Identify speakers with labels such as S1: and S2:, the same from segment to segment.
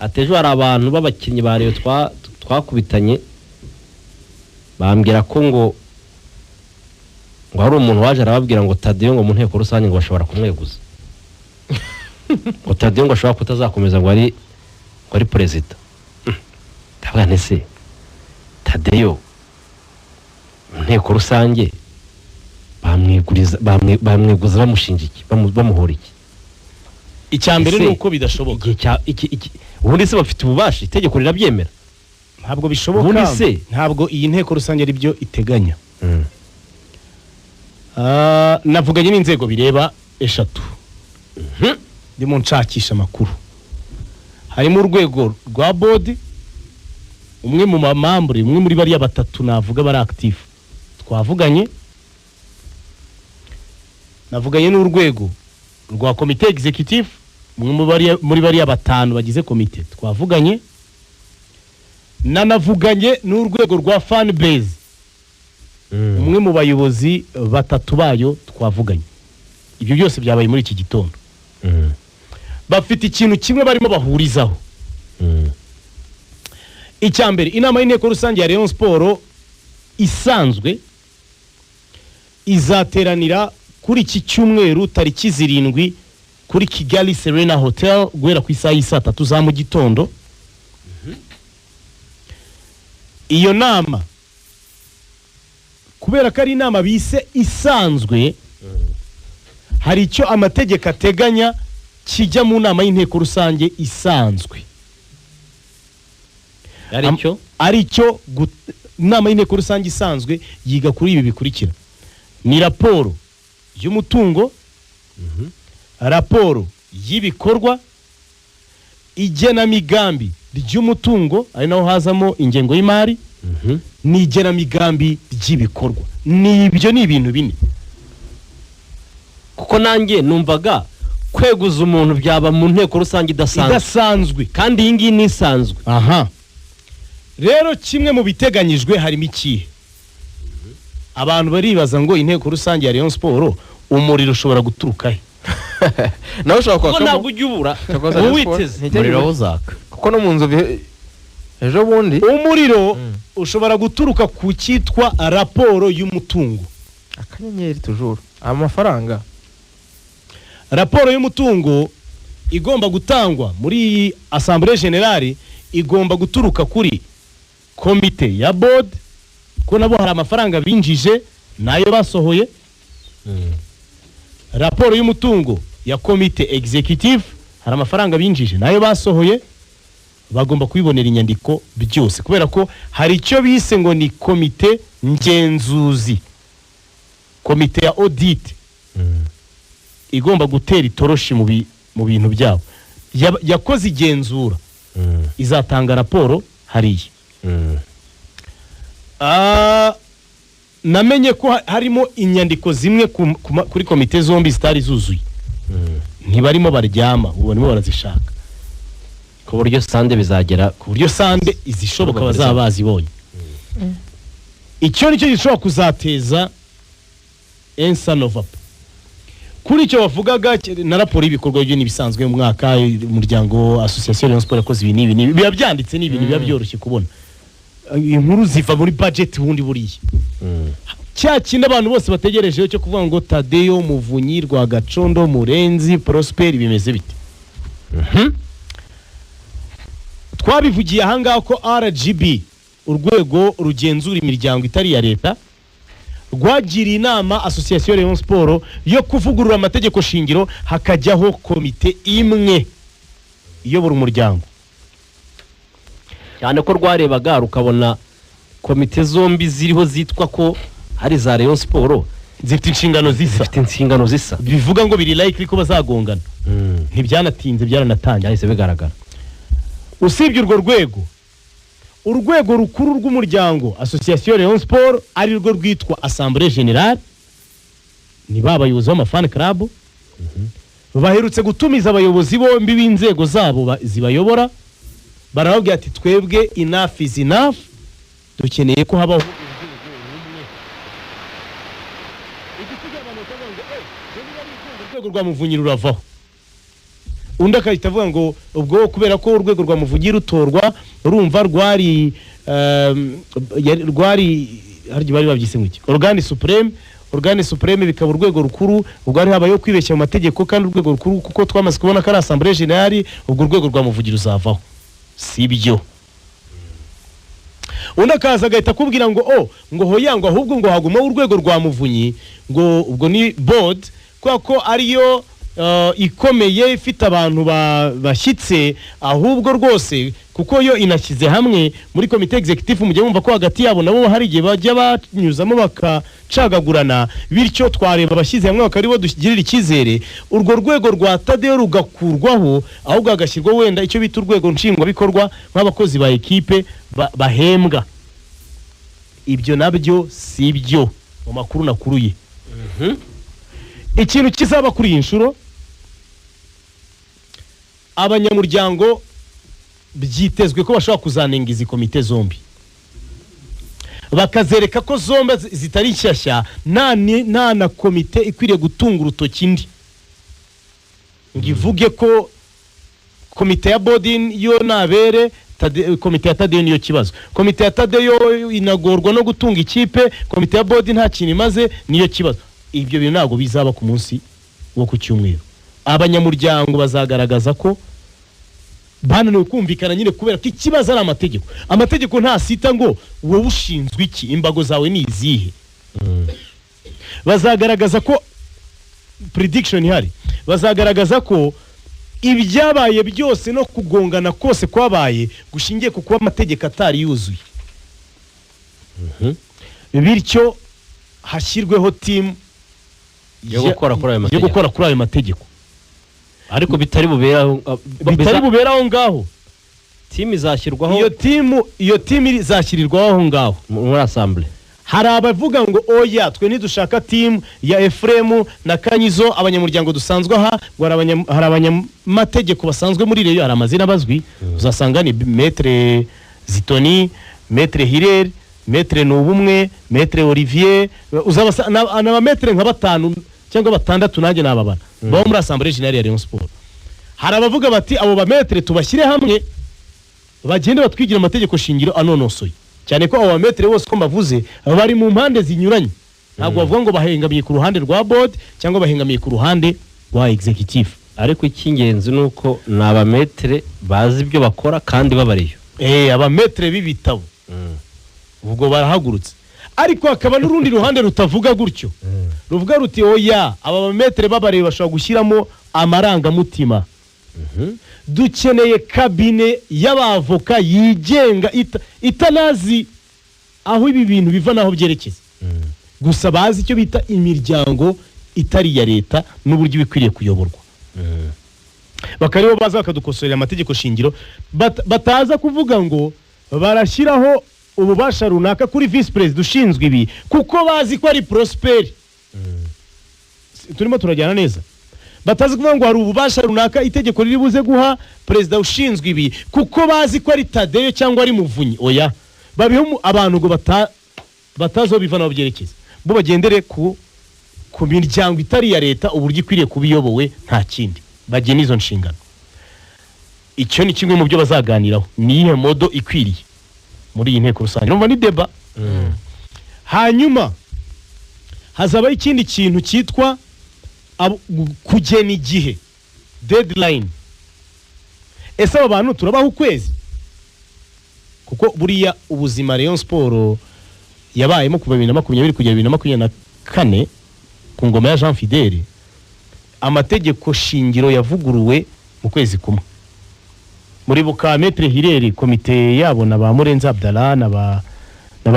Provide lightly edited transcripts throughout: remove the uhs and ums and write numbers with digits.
S1: Ati ejo hari abantu b'abakinnyi ba Rayon twakubitanye, bambwira ko ngo hari umuntu waje arababwira ngo Tadeyo ngo mu nteko rusange ngo bashobora kumweguza, ngo Tadeyo ngo ashobora kutazakomeza ngo ari perezida. Ndavuga nti: "Se Tadeyo mu nteko rusange bamweguriza, bamweguza bamushinja iki? Bamuhora iki?"
S2: Icya mbere
S1: Ese
S2: ni uko bidashoboka.
S1: Igihe cya iki ubundi se bafite ububasha? Itegeko rirabyemera?
S2: Ntabwo bishoboka.
S1: Ubundi se?
S2: Ntabwo iyi nteko rusange ari byo iteganya. Navuganye n'inzego bireba eshatu ndimo nshakisha amakuru. Harimo urwego rwa board, umwe mu ba membre, umwe muri bariya batatu navuga bari active twavuganye. Navuganye n'urwego rwa komite executive, umwe muri bariya batanu bagize komite twavuganye. Nanavuganye n'urwego rwa fan base, umwe mu bayobozi batatu bayo twavuganye. Ibyo byose byabaye muri iki gitondo. Bafite ikintu kimwe barimo bahurizaho. Icya mbere, inama y'inteko rusange ya Rayon Sport isanzwe izateranira kuri iki cyumweru tariki 7 kuri Kigali Serena Hotel guhera ku isaha y'i 3:00 za mu gitondo. Iyo nama, kubera ko ari inama bise isanzwe, hari icyo amategeko ateganya kijya mu nama y'inteko rusange isanzwe.
S1: Ari cyo?
S2: Ari cyo inama y'inteko rusange isanzwe yiga kuri ibi bikurikira: ni raporo y'umutungo, raporo y'ibikorwa, igenamigambi ry'umutungo, ari naho hazamo ingengo y'imari, n'igenamigambi ry'ibikorwa. Ni ibyo, ni ibintu bine.
S1: Kuko nanjye numvaga kweguza umuntu byaba mu nteko rusange idasanzwe.
S2: Idasanzwe.
S1: Kandi iyi ngiyi ni isanzwe.
S2: Aha rero, kimwe mu biteganyijwe harimo ikihe? Abantu baribaza ngo inteko rusange ya Rayon Sport, umuriro ushobora guturuka he?
S3: Nawe ushobora
S1: Kuko
S3: kwakamo.
S1: ntabwo ujya ubura.
S3: Cyakoze Rayon Sport
S1: Uwiteze.
S3: ntijya
S4: Umuriro
S3: ibura.
S4: uzaka.
S3: Kuko no mu nzu ejo bundi.
S2: Umuriro ushobora guturuka ku cyitwa raporo y'umutungo.
S3: Akanyenyeri tujuru amafaranga.
S2: Raporo y'umutungo igomba gutangwa muri iyi assemblée générale igomba guturuka kuri komite ya board, ko nabo hari amafaranga binjije nayo basohoye. Raporo y'umutungo ya komite executive, hari amafaranga binjije nayo basohoye. Bagomba kubibonera inyandiko byose, kubera ko hari icyo bise ngo ni komite ngenzuzi, komite ya audit, igomba gutera itoroshi mu bintu byabo. Yakoze igenzura, izatanga raporo hariya. Namenye ko harimo inyandiko zimwe kuri komite zombi zitari zuzuye. Ntibarimo baryama, ubu barimo barazishaka.
S1: Ku buryo Sunday bizagera.
S2: Ku buryo Sunday izishoboka bazaba bazibonye. Icyo nicyo gishobora kuzateza ensanovapa kuri icyo bavugaga na raporo y'ibikorwa. Byo n'ibisanzwe mu mwaka, umuryango association Rayon Sport yakoze ibi n'ibi n'ibi, biba byanditse, ni ibintu biba byoroshye kubona. Inkuru ziva muri budget. Ubundi buriya cya kindi abantu bose bategerejeho cyo kuvuga ngo Tadeyo, Muvunyi, Rwagacondo, Murenzi, Prosper, bimeze bite? Twabivugiye ahangaha ko RGB, urwego rugenzura imiryango itari iya leta, rwagiriye inama association Rayon Sport yo kuvugurura amategeko shingiro, hakajyaho komite imwe iyobora umuryango.
S1: Cyane ko rwarebaga rukabona komite zombi ziriho zitwa ko hari za Rayon Sport
S2: zifite inshingano zisa.
S1: Zifite inshingano zisa.
S2: Bivuga ngo biri likely ko bazagongana. Ntibyanatinze, byaranatangiye.
S1: Byahise bigaragara.
S2: Usibye urwo rwego, urwego rukuru rw'umuryango association Rayon Sport, ari rwo rwitwa assemblée générale, ni ba bayobozi b'ama fan club baherutse gutumiza abayobozi bombi b'inzego zabo zibayobora, barababwira ati: "Twebwe enough is enough, dukeneye ko habaho urwego rumwe." Igisigaye abantu bakavuga ngo: "Eh, niba ari urwego rwa Muvunyi ruravaho." Undi akahita avuga ngo ubwo kubera ko urwego rwa Muvunyi rutorwa, urumva rwari rwari harya bari babyise ngo iki, organe suprême. Organe suprême bikaba urwego rukuru. Ubwo hari habayeho kwibeshya mu mategeko, kandi urwego rukuru, kuko twamaze kubona ko ari assemblée générale, ubwo urwego rwa Muvunyi ruzavaho. Si byo. Undi akaza agahita akubwira ngo o ngo hoya, ngo ahubwo ngo hagumaho urwego rwa Muvunyi, ngo ubwo ni board, kubera ko ariyo ikomeye, ifite abantu bashyitse, ahubwo rwose kuko yo inashyize hamwe muri komite executive. Mujye mumva ko hagati yabo nabo hari igihe bajya banyuzamo bakacagagurana, bityo twareba abashyize hamwe bakaba aribo dugirira icyizere. Urwo rwego rwa Tadeyo rugakurwaho, ahubwo hagashyirwaho wenda icyo bita urwego nshingwabikorwa, nk'abakozi ba ekipe bahembwa. Ibyo nabyo si byo. Mu makuru nakuruye, ikintu kizaba kuri iyi nshuro, abanyamuryango byitezwe ko bashobora kuzanenga izi komite zombi, bakazereka ko zombi zitari nshyashya, nta na komite ikwiriye gutunga urutoki indi ngo ivuge ko komite ya board yo nabere komite ya Tadeyo niyo kibazo, komite ya Tadeyo inagorwa no gutunga ikipe, komite ya board nta kintu imaze niyo kibazo. Ibyo bintu ntabwo bizaba ku munsi wo ku cyumweru. Abanyamuryango bazagaragaza ko bananiwe kumvikana nyine, kubera ko ikibazo ari amategeko. Amategeko ntasita ngo wowe ushinzwe iki, imbago zawe ni izihe. Bazagaragaza ko prediction ihari, bazagaragaza ko ibyabaye byose no kugongana kose kwabaye gushingiye ku kuba amategeko atari yuzuye, bityo hashyirweho team
S1: yo gukora kuri ayo
S2: yo
S1: mategeko.
S2: gukora kuri ayo mategeko.
S1: Ariko bitari bubere aho
S2: Bitari bubere aho ngaho.
S1: Team izashyirwaho.
S2: Iyo team izashyirirwaho aho ngaho
S1: muri assemblée.
S2: Hari abavuga ngo oya, twe ntidushaka team ya Efuremu na Kanyizo, abanyamuryango dusanzwe aha, ngo hari abanyamategeko basanzwe muri Rayon, hari amazina bazwi, uzasanga ni Maître Zitoni, Maître Hirere, Maître Nubumwe, Maître Olivier, ni abamaître nka batanu cyangwa batandatu, nanjye nababara, baba muri assemblée générale ya Rayon Sport. Hari abavuga bati abo bamaître tubashyire hamwe, bagende batwigira amategeko shingiro anonosoye, cyane ko abo bamaître bose uko mbavuze bari mu mpande zinyuranye, ntabwo bavuga ngo bahengamiye ku ruhande rwa board cyangwa bahengamiye ku ruhande rwa executive.
S1: Ariko icy'ingenzi ni uko ni abamaître bazi ibyo bakora kandi babariyo.
S2: Abamaître b'ibitabo ubwo barahagurutse, ariko hakaba n'urundi ruhande rutavuga gutyo, ruvuga ruti oya, aba bamaître b'abareba bashobora gushyiramo amarangamutima, dukeneye cabinet y'abavoka yigenga, itanazi aho ibi bintu biva n'aho byerekeza, gusa bazi icyo bita imiryango itari iya leta n'uburyo iba ikwiriye kuyoborwa, bakaba aribo baza bakadukosorera amategeko shingiro, bataza kuvuga ngo barashyiraho ububasha runaka kuri visi perezida ushinzwe ibi kuko bazi ko ari Prosperi. Turimo turajyana neza? Batazi kuvuga ngo hari ububasha runaka itegeko riri buze guha perezida ushinzwe ibi kuko bazi ko ari Tadeyo cyangwa ari Muvunyi. Oya, babihe abantu ngo batazi aho biva n'aho byerekeza, bo bagendere ku miryango itari iya leta uburyo ikwiriye kuba iyobowe, nta kindi, bagena izo nshingano. Icyo ni kimwe mu byo bazaganiraho, ni iyihe model ikwiriye muri iyi nteko rusange. Urumva ni débat. Hanyuma hazabaho ikindi kintu cyitwa kugena igihe, deadline. Ese aba bantu turabaha ukwezi? Kuko buriya ubuzima Rayon Sport yabayemo kuva 2020 kugera 2024 ku ngoma ya Jean Fidele, amategeko shingiro yavuguruwe mu kwezi kumwe. Muribuka Maître Hirere, komite yabo na ba Murenzi Abdallah na ba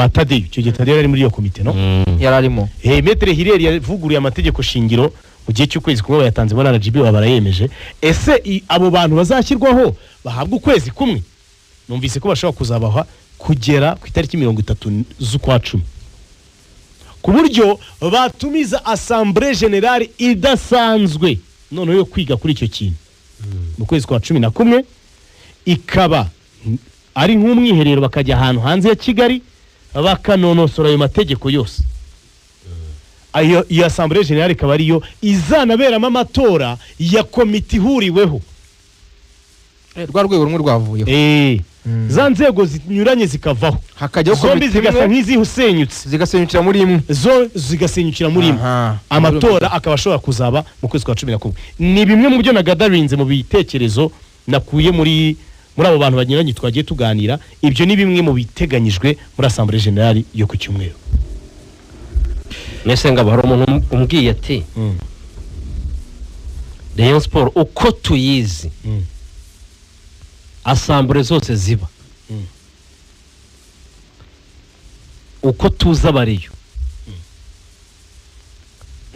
S2: Tadeyo, icyo gihe Tadeyo yari muri iyo komite, no?
S3: Yari arimo.
S2: Maître Hirere yavuguruye amategeko shingiro mu gihe cy'ukwezi kumwe, bayatanze muri RGB, baba barayemeje. Ese abo bantu bazashyirwaho bahabwa ukwezi kumwe? Numvise ko bashobora kuzabaha kugera ku itariki 30 z'ukwa cumi, ku buryo batumiza assemblée générale idasanzwe noneho yo kwiga kuri icyo kintu mu kwezi kwa 11, ikaba ari nk'umwiherero, bakajya ahantu hanze ya Kigali bakanonosora ayo mategeko yose. Iyo assemblée générale ikaba ariyo izanaberamo amatora ya komite ihuriweho.
S3: Rwa rwego rumwe rwavuyeho.
S2: Za nzego zinyuranye zikavaho,
S3: hakajyaho
S2: zombi
S3: komite
S2: zigasa
S3: imwe,
S2: nk'izisenyutse,
S3: zigasenyukira muri imwe,
S2: zo zigasenyukira muri imwe.
S3: Aha.
S2: Amatora akaba ashobora kuzaba mu kwezi kwa 11. Ni bimwe mu byo nagadarinze mu bitekerezo nakuye muri abo bantu banyuranye twagiye tuganira. Ibyo ni bimwe mu biteganyijwe muri assemblée générale yo ku cyumweru.
S1: Mwese ngabo, hari umuntu umbwiye ati Rayon Sport uko tuyizi, assemblée zose ziba, uko tuzi abariyo,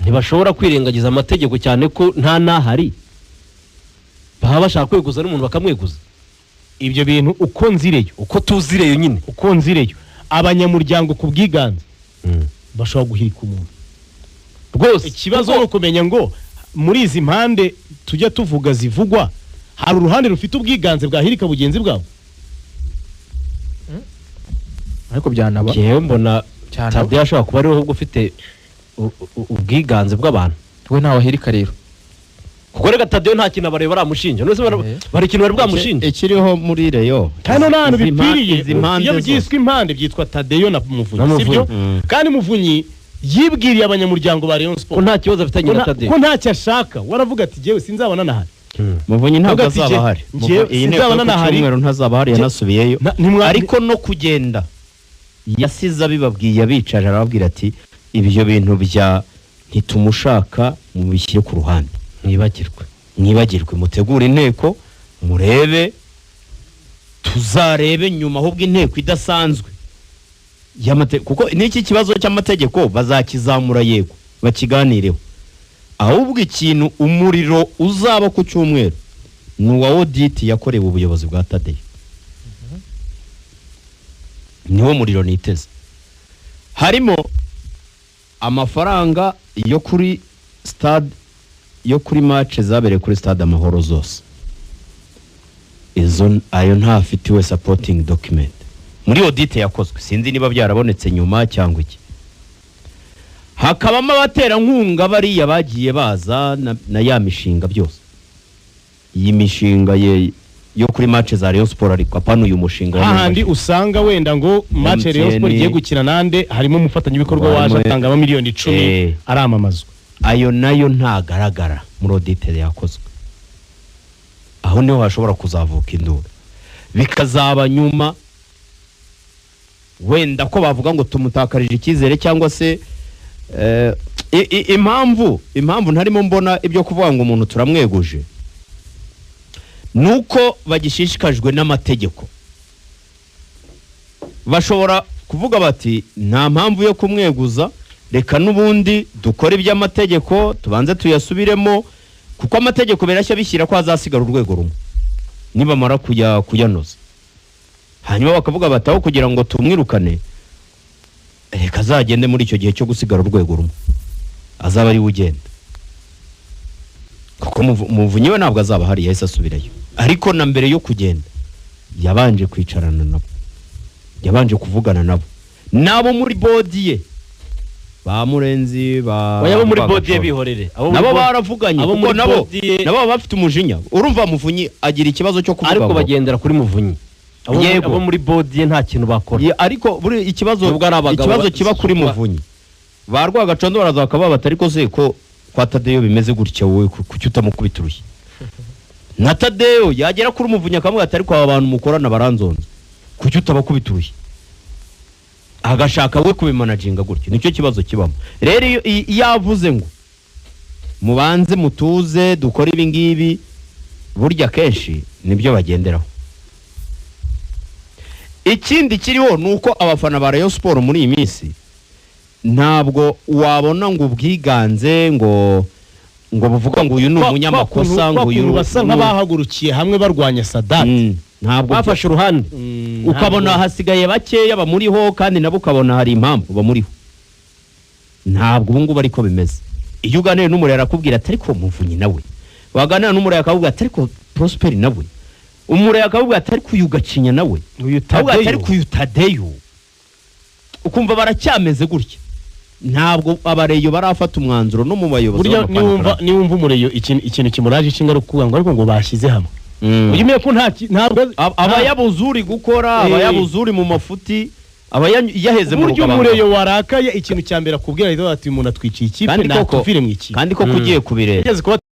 S1: ntibashobora kwirengagiza amategeko, cyane ko nta n'ahari baba bashaka kweguza n'umuntu bakamweguza.
S2: Ibyo bintu uko nzireyo,
S1: Uko tuzi Rayon nyine.
S2: uko nzireyo, abanyamuryango ku bwiganze bashobora guhirika umuntu.
S1: Rwose.
S2: Ikibazo ni ukumenya ngo muri izi mpande tujya tuvuga zivugwa, hari uruhande rufite ubwiganze bwahirika bugenzi bwabo?
S3: Ariko byanaba.
S1: Njyewe mbona
S3: Cyane.
S1: Tadeyo ashobora kuba ariwe ahubwo ufite ubwiganze bw'abantu.
S3: We ntawe ahirika rero.
S1: Kuko reka, Tadeyo nta kintu abareba baramushinja. None se bari ikintu bari bwamushinja?
S4: Ikiriho muri Rayon,
S2: Kandi nta hantu
S4: izi
S2: bipfiriye.
S4: izi mpande
S2: Iyo
S4: zose.
S2: byiswe impande, byitwa Tadeyo na
S1: Na
S2: Muvunyi,
S1: Muvunyi.
S2: sibyo? Kandi Muvunyi yibwiriye abanyamuryango ba Rayon
S1: Ko
S2: Sport
S1: nta kibazo afitanye
S2: ko
S1: na
S2: nta-
S1: Tadeyo.
S2: ko ntacyo ashaka. Waravuga ati jyewe sinzabona nahari.
S4: Muvunyi ntabwo
S2: Avuga ati,
S4: azaba ahari.
S2: Njye
S4: Iyi nteko
S2: sinzabona
S4: yo ku
S2: nahari.
S4: cyumweru ntazaba ahari, yanasubiyeyo. Ariko no kugenda yasize abibabwiye, abicaje arababwira ati ibyo bintu bya ntitumushaka mubishyire ku ruhande,
S1: Mwibagirwe.
S4: Mwibagirwe, mutegure inteko, murebe, tuzarebe nyuma ahubwo inteko idasanzwe kuko n'iki kibazo cy'amategeko bazakizamura, yego bakiganireho. Ahubwo ikintu umuriro uzaba ku cyumweru ni uwa audit yakorewe ubuyobozi bwa Tadeyo, niwo muriro niteze. Harimo amafaranga yo kuri stade, yo kuri match zabereye kuri Stade Amahoro zose, izo ayo ntafitiwe supporting document muri audit yakozwe, sinzi niba byarabonetse nyuma cyangwa iki. Hakabamo abaterankunga bariya bagiye baza na ya mishinga byose, iyi mishinga ye yo kuri match za Rayon Sport, ariko apana uyu mushinga wa
S2: Hahandi usanga wenda ngo match ya Rayon Sport
S4: MTN.
S2: igiye gukina nande, harimo umufatanyabikorwa waje atangamo miliyoni 10, aramamazwa.
S4: Ayo nayo ntagaragara muri audit yakozwe. Aho niho hashobora kuzavuka induru, bikazaba nyuma wenda ko bavuga ngo tumutakarije icyizere cyangwa se impamvu ntarimo mbona ibyo kuvuga ngo umuntu turamweguje ni uko bagishishikajwe n'amategeko. Bashobora kuvuga bati nta mpamvu yo kumweguza, reka n'ubundi dukore iby'amategeko tubanze tuyasubiremo, kuko amategeko birashya bishyira ko hazasigara urwego rumwe nibamara kuyanoza. Hanyuma bakavuga bati aho kugira ngo tumwirukane, reka azagende muri icyo gihe cyo gusigara urwego rumwe, azaba ariwe ugenda, kuko Muvunyi we ntabwo azaba ahari, yahise asubirayo. Ariko na mbere yo kugenda yabanje kwicarana nabo, yabanje kuvugana nabo, nabo muri board ye, ba Murenzi, ba
S1: Oya, abo muri board ye
S4: Rwagacondo.
S1: bihorere. Abo muri
S4: Nabo baravuganye,
S1: abo
S4: kuko
S1: muri
S4: nabo
S1: board ye-
S4: nabo baba bafite umujinya. Urumva Muvunyi agira ikibazo cyo kuvuga
S1: Ariko
S4: ngo
S1: bagendera kuri Muvunyi.
S4: Yego.
S1: Abo muri board ye nta kintu bakora.
S4: Ariko buri ikibazo,
S1: Nubwo ari abagabo
S4: ikibazo kiba kuri Muvunyi, ba Rwagacondo baraza bakaba bati ariko se ko kwa Tadeyo bimeze gutya, wowe kuki utamukubita urushyi? Na Tadeyo yagera kuri Muvunyi akamubwira ati ariko aba bantu mukorana baranzonze, kuki utabakubita urushyi? Agashaka we kubimanaginga gutyo. Nicyo kibazo kibamo rero. Iyo avuze ngo mubanze mutuze dukore ibi ngibi, burya akenshi nibyo bagenderaho. Ikindi kiriho ni uko abafana ba Rayon Sport muri iyi minsi ntabwo wabona ngo ubwiganze ngo buvuga ngo uyu ni umunyamakosa, ngo uyu
S2: Basa nk'abahagurukiye hamwe barwanya Sadati.
S4: Ntabwo
S1: Bafashe uruhande.
S4: Ukabona hasigaye bakeya bamuriho, kandi nabo ukabona hari impamvu bamuriho. Ntabwo ubu ngubu ariko bimeze. Iyo uganiriye n'umurera arakubwira ati ariko Muvunyi nawe, waganira n'umurera akakubwira ati ariko Prosperi nawe, umurera akakubwira ati ariko uyu Gacinya nawe,
S2: Uyu
S4: ahubwo ati
S2: Tadeyo.
S4: ariko uyu Tadeyo, ukumva baracyameze gutya. Ntabwo abareyo barafata umwanzuro no mu bayobozi
S2: Burya
S4: b'amafana
S2: niwumva
S4: club.
S2: niwumva umureyo ikintu kimuraje ishinga ari ukuvuga ngo ariko ngo bashyize hamwe. Ujye umenya ko nta ntabwo
S4: Aba yabuze uri gukora, aba yabuze uri mu mafuti, aba yaheze mu
S2: buryo
S4: rugabano.
S2: umureyo warakaye, ikintu cya mbere akubwira ahita ati umuntu atwiciye ikipe,
S4: Kandi koko
S2: natuvire mu ikipe.
S4: kandi koko ugiye kubireba
S2: Yigeze kuba